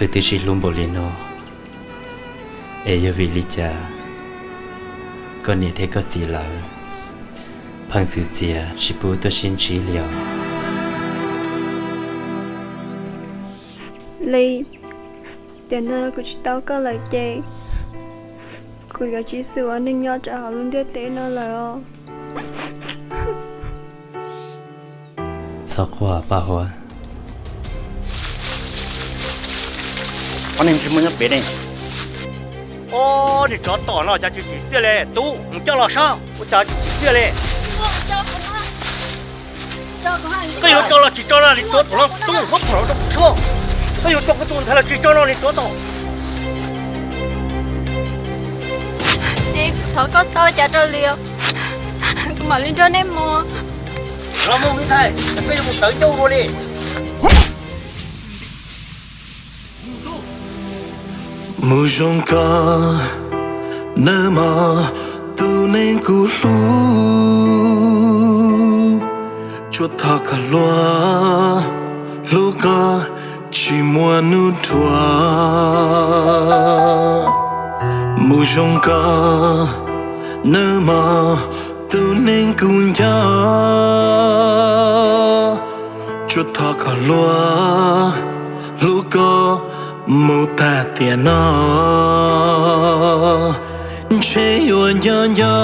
Twb sib hlub npaum li no, es yog vim li cas koj niam thiab koj txiv lawv pheej txwv txiav tsis pub tuaj sib ntsib li os? Li, tiam no kuv tsis tau koj lawm ces kuv yuav tsis xub ua neej nyob rau hauv lub ntiaj teb no lawm os. Txhob quaj Paj Huab. Ob neeg ntsej muag nyob pem ne. Ob niag tsov tom no cas tsis tsim txiaj li, tub mus coj los saib ua cas tsis tsim txiaj li. Koj yuav tso los tsis tso no, niag tsov tom no, tub muab phom los rau kuv saib. Koj yuav tso kuv tus ntxhais los tsis tso no, niag tsov tom. Txiv, kuv thov koj txhob ua cas rau li os, kuv mam li nrog nej mus. Los mus me ntxhais, koj yuav mus tawv ncauj dua li. Mus zoo koj nawb mog, tus neeg kuv hlub, tsuas thov koj hluas, hlub koj tsis muaj nub dhuav. Mus zoo koj nawb mog, tus neeg kuv nco, tsuas thov koj hluas, hlub koj mus tag tiam no, ntshe yuav nco nco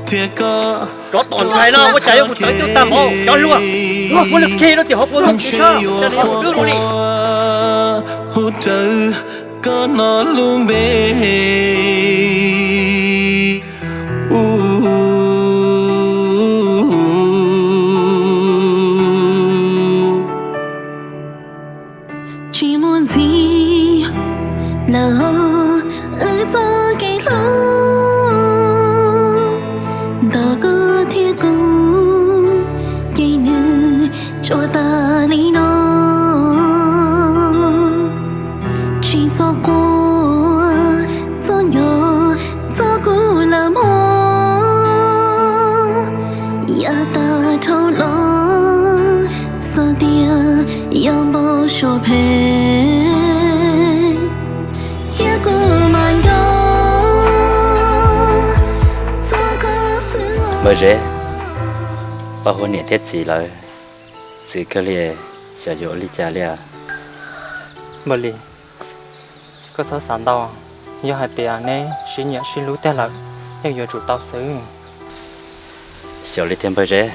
thiab koj. Tsov tom ntxhais no ua cas yuav mus tawv ncauj tag npaum, cov hluas, muab lub khij rau tim hauv paus zoo tsis sab, ua cas nws yuav mus dub dua li. Hu rawv koj no lub npe. Tsis muaj ntxiv lawm wb txoj kev hlub, ntawm koj thiab kuv ces nws tsuas tas li no. Tsis txhob quaj, txhob nco txog kuv lawm mog. Yav tag dhau los xav tias yuav npau suav phem, thiab kuv mas nco txog koj xwb. Npawg Zeb, Paj Huab niam thiab txiv lawv txwv kawg li, xyov yuav ua li cas li. Npawg Lis, koj txhob xav ntau, yog hais tias neb sib nyiam sib hlub tiag lawm, yeej yuav tsum tau xwb. Xyov li tiag npawg Zeb,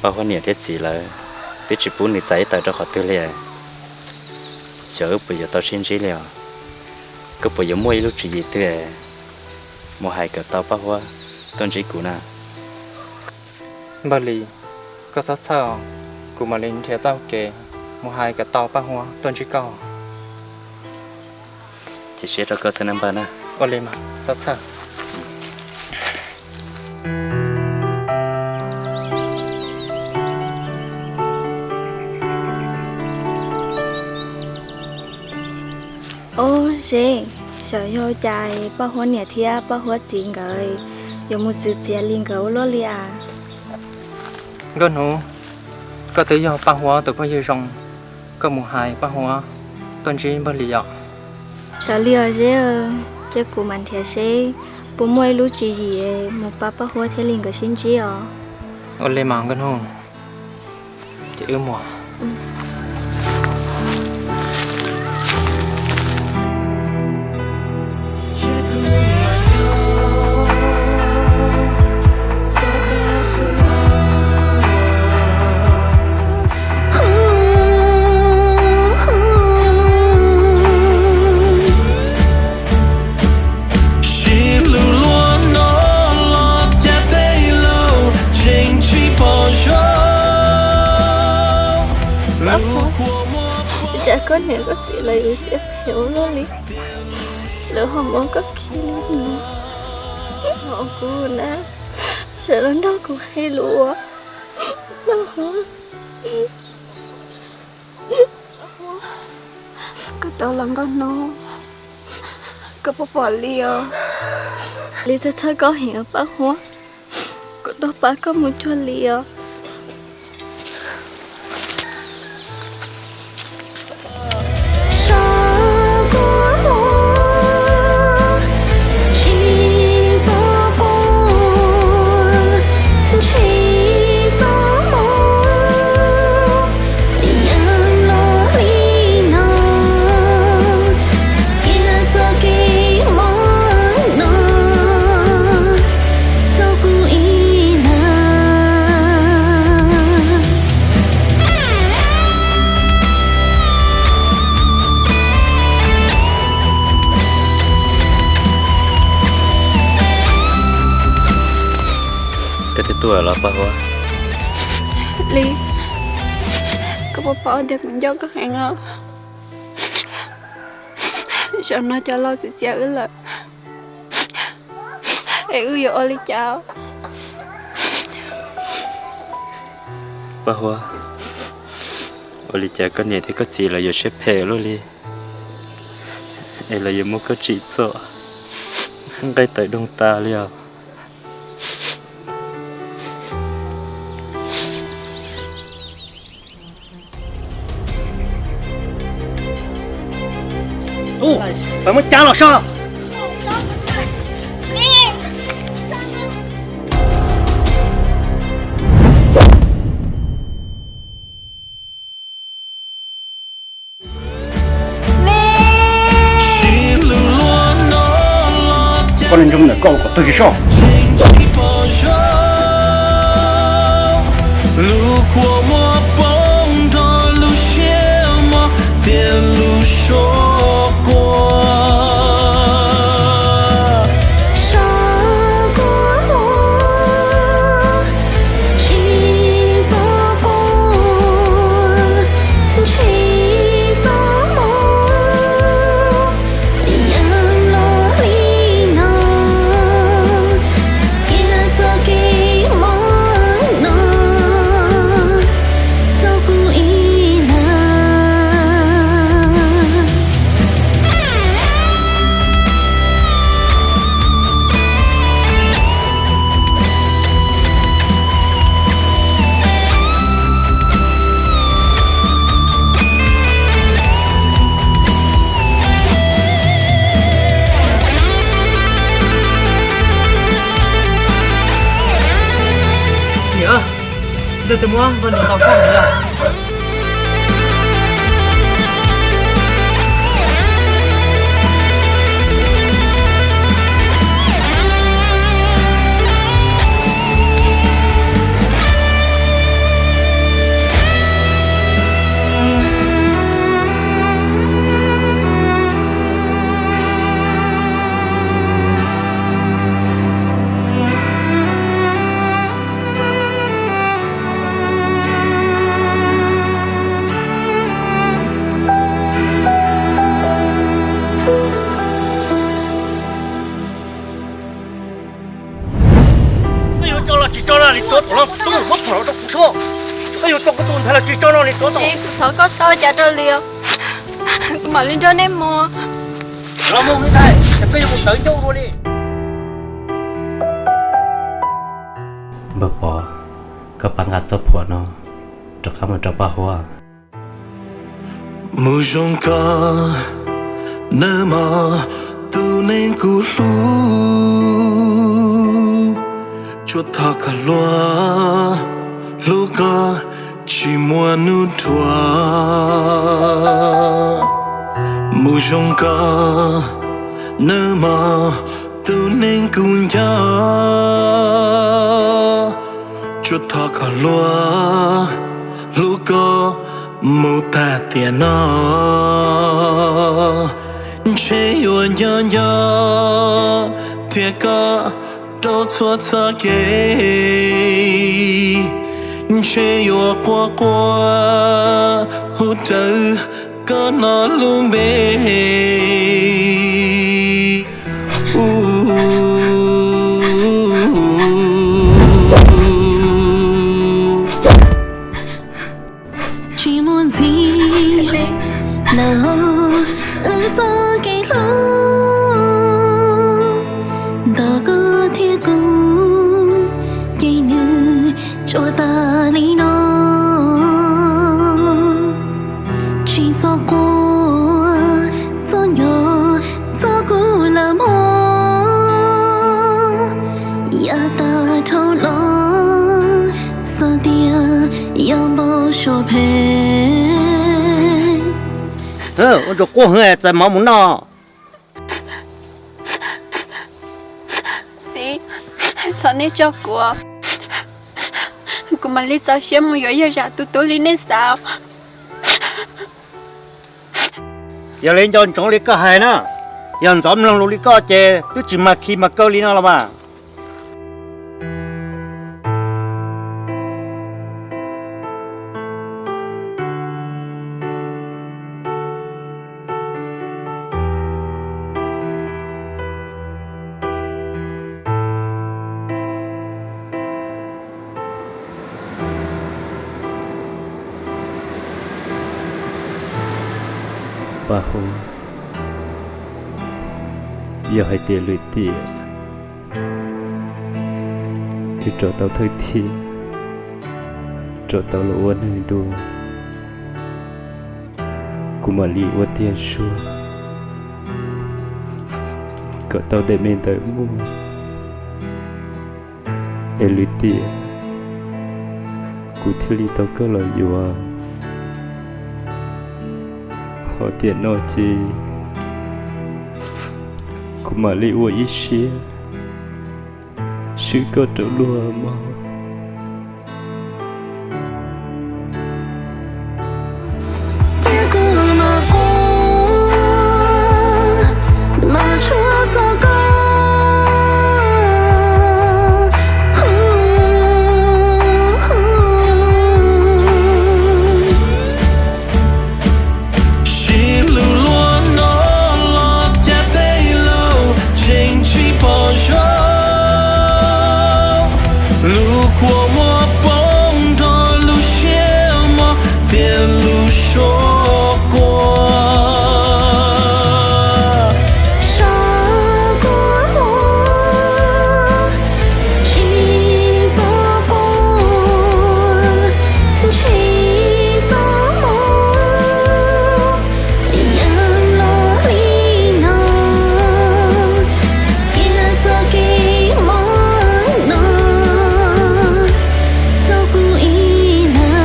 Paj Huab niam thiab txiv lawv twb tsis pub nws txais ib tawm rau qhov twg li, xyov wb puas yuav tau sib ntsib li os. Koj puas yuav muaj ib lub tswv yim twg mus hais kom tau Paj Huab tuaj ntsib kuv na? Npawg Lis, koj txhob txhawj, kuv mam li nrhiav txoj kev mus hais kom tau Paj Huab tuaj ntsib koj. Cia siab rau koj xwb na npawg na. Ua li mas txhob txhawj. Ob Zeb, xyov yog cas Paj Huab niam thiab Paj Huab txiv nkawd yuav mus txwv txiav li nkawd ua luaj li as. Nkauj Hnub, koj twb yog Paj Huab tus phooj ywg zoo, koj mus hais Paj Huab tuaj ntsib npawg Lis os. Xyov li os Zeb, cia kuv mam nrhiav seb puas muaj ib lub tswv yim mus pab Paj Huab thiab Lis nkawd sib ntsib os. Ua li mas Nkauj Hnub, ces wb mus. Sib lug luaj no los cas tej laus tseem tsis pom zoo. Cas koj niam koj txiv lawv yuav siab phem ua luaj li, lawv ho muab koj khi li no. Kuv na, sawv los nrog kuv hais lus ua. Koj tau los Nkauj Hnub, koj puas pom li os? Li txhawj txhawj koj heev Paj Huab, kuv tuaj pab koj mus cuag Lis os. Tuaj los Paj Huab. Lis, koj puas paub tias kuv nco koj heev os? Zaum no cov laus txiav txiav wb lawm, es wb yuav ua li cas? Paj Huab, ua li cas koj niam thiab koj txiv lawv yuav siab phem luaj li, es lawv yuav muab koj tsim txom nqaij tawm doog tas li os? Ub, peb muab cab los soj. Koj niag ntsoov ntawm koj ua kom twg tsis soj. Lub kua muag poob nrog lub siab mog, tias lub suab quaj. Suab quaj muag, tsis txhob quaj, tsis txhob mob. Yog los li no, cia txoj kev mob no rau kuv ib leeg. Niam, leej twg muab nkauj niam ntaus sab heev li? Koj yuav tso los tsis tso no li tuav tom no, tub muab phom los rau kuv soj. Koj yuav tso koj tus ntxhais los tsis tso no li tuav tom. Kuv thov koj tso cas rau li, kuv mam li nrog nej mus. Los mus me ntxhais, ces koj yuav mus tawv ncauj dua li. Npawg Pov, koj pab nqa txoj phuam no rov qab mus rau Paj Huab. Mus zoo koj nawb mog, tus neeg kuv hlub, tsuas thov koj hlub, hlub koj tsis muaj hnub ruam. Mus zoo koj nawb mog, tus neeg kuv nco, tsuas thov koj hlub, hlub koj mus tag tiam no. Ntshe yuav nco nco thiab koj rau txhua txhua kev, ntshe yuav quaj quaj hu rawv koj no lub npe. Tsis muaj ntxiv lawm wb txoj kev hlub, ntawm koj thiab kuv ces nws tsuas tas li no. Tsis txhob quaj, txhob nco txog kuv lawm mog, yav tag dhau los xav tias yuav npau suav phem. Ua ntsuag quaj heev, txais mov mus noj. Txiv, thov nej tso kuv, kuv mam li txaus siab mus yuav yawg Zam tus tub li nej xav. Yog li nco ntsoov li koj hais na, yog ntxov mloog lus li koj ces twb tsis mag khi mag kaw li no los mas. Hu, yog hais tias lwm tiam wb rov tau thawj thiab, rov tau los ua neeg dua, kuv mam li ua tiag suab kom tau daim me ntawv muaj, es lwm tiam kuv thiaj li tau koj los yuav. Ho tiam no ces kuv mam li ua ib siab swb koj rau luag mog. Thiab kuv mam quaj, mam tshuab txog koj. Siv lus luag no los cas tej laus tseem tsis pom zoo. Lus kua muag poob nrog lub siab mog, tias lus suab quaj. Suab quaj muag, tsis txhob quaj, tsis txhob mus, yeej los li no, cia txoj kev mob no rau kuv ib leeg.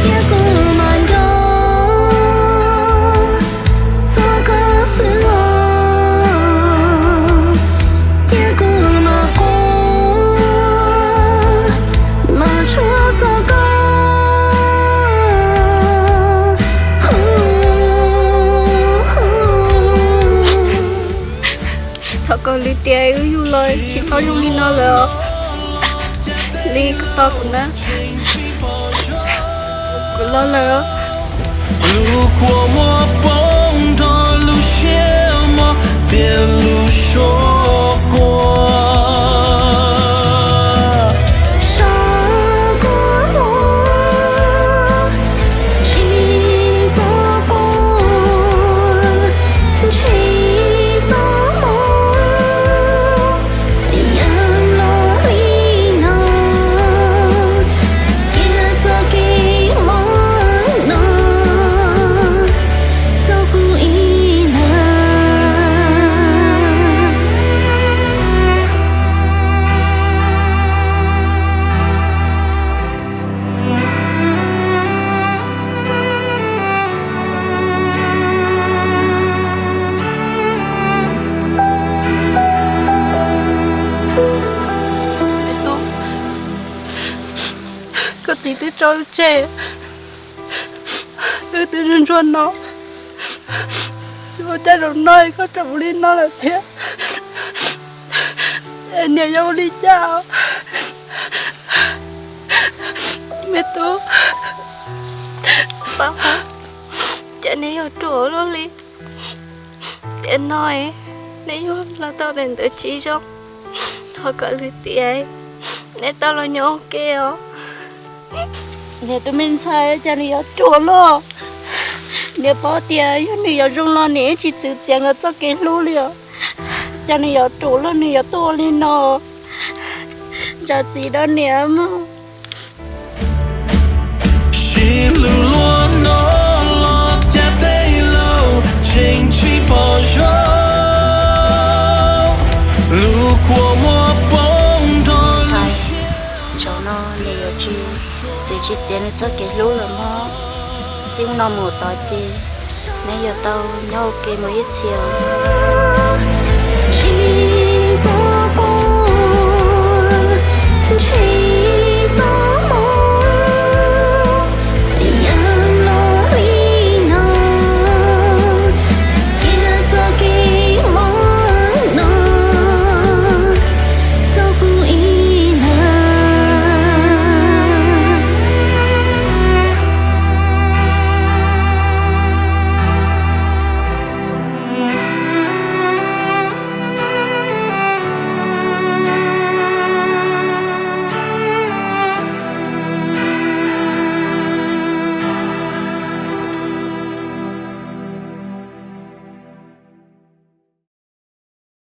Thiab kuv mam nco txog koj xwb os, thiab kuv mam quaj, mam tshuab txog koj. Thov kom lwm tiam wb yug los tsis txhob zoo li no lawm os. Li koj tos kuv na, kuv los lawm. Lus kua muag poob nrog lub siab mog, tias lus suab quaj. Suab quaj muag, tsis txhob quaj, tsis txhob mus, yeej los li no, cia txoj kev mob no rau kuv ib leeg. Koj txiv twb tso wb tseg, wb twb ntsuag ntsuag no, ua cas zaum no koj tseem ua li no lawm thiab? Es niam yog ua li cas? Me tub, pab, cas neb yuav ruam luaj li. Tiam no neb yuav los tau daim ntawv tsis zoo, thov kom lwm tiam neb tau los nyob ua ke os. Niam tus me ntxhais, cas nws yuav ruam luaj? Niam paub tias yog nws yuav zoo los nws yeej tsis txwv txiav nkawd txoj kev hlub li os. Cas nws yuav ruam luaj, nws yuav tuaj ua li no? Zam txim rau niam mog. Siv lus luag no los cas tej laus tseem tsis pom zoo. Lus kua muag poob nrog lub siab. Zaum no niam yuav tsis txwv tsis txiav nws txoj kev hlub lawm mog. Txij hnub no mus tod ces Neb yuav tau nyob ua ke mus ib txhis os.